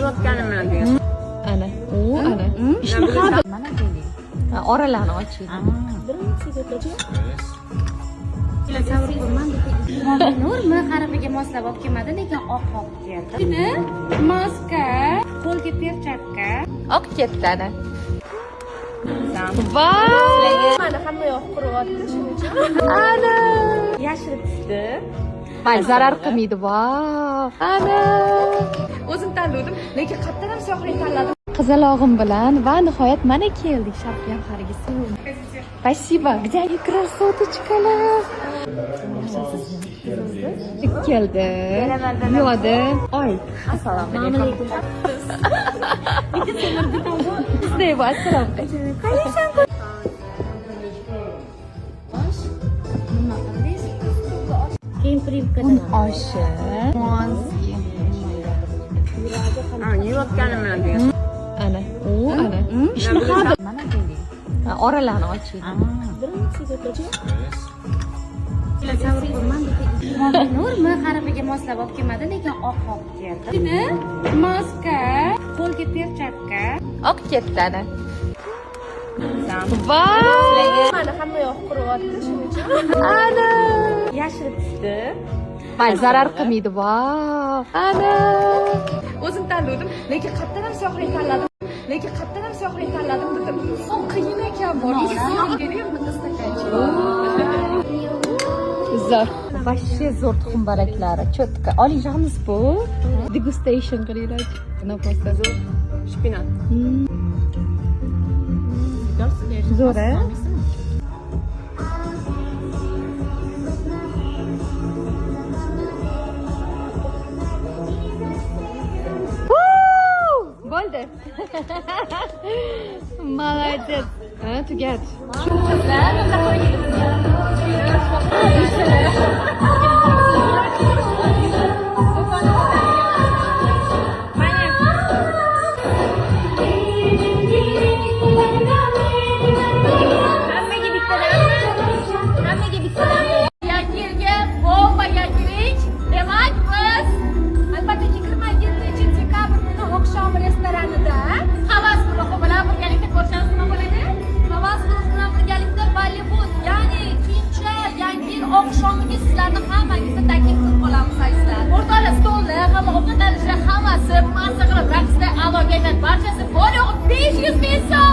Yeyotganim bilan degan. Ana, u ana. Ishni. Ha, oralarni oching. Nur M harfiga moslab olib kelmadi, lekin oq olib keldi. Maska, qo'lga perchatka. Oq ketdi ana. Voy! Mana hamma yoq quryapti, shuning uchun. Ana! Yashirib tushdi. Mayli, zarar qilmaydi. Vau! Ana! O'zim tanladim, lekin qayerdan ham siyohlik tanladim. Qizalog'im bilan va nihoyat mana keldik Sharq gavhariga. Спасибо. Где они, красоточка lar? Keldi. Yo'di. Oy. Assalomu alaykum. Sizday bu. Assalomu alaykum. Nima qildingiz? Keyin Un primpkadan. oshi. Ha, yeyotganim bilan degan. Ana, u ana. Ishni. Ha, oralarni oching. Nur M harfiga moslab olib kelmadi, lekin oq olib keldi. Maska, qo'lga perchatka. Oq ketdi ana. Voy! Mana hamma yoq quryapti, shuning uchun. Ana! Yashirib tushdi. Mayli, zarar qilmaydi. Vau! Ana! O'zim tanladim, lekin qayerdan ham siyohlik tanladim. Lekin qayerdan ham siyohlik tanladim dedim. O qiyin ekan bor. Keling, bitta stakanchik. Zo'r. Вообще zo'r tuxum baraklari. Чётко. Olijamiz bu. Degustation qilinglar. Nima bo'lsa. Shpinat. Zo'r, a? Bo'ldi. Молодец. Ha, tugat. Hammaga bittadanmi? Hammaga bittadanmi? Yangi yilga bomba yangilik. Demak, biz albatta 27 dekabr kuni oqshom restoranida Havas guruhi bilan birgalikda ko'rishamiz. Nima bo'ladi? Havas guruhi bilan birgalikda Bollywood, ya'ni Kincha yangi yil oqshomiga sizlarni hammangizni taklif qilib qolamiz, azizlar. O'rtoqlar, stolni, hamma ovqatlanishlar hammasi mazza qilib raqsda a'lo kayfiyat barchasi bor yo'g'i 500 ming so'm.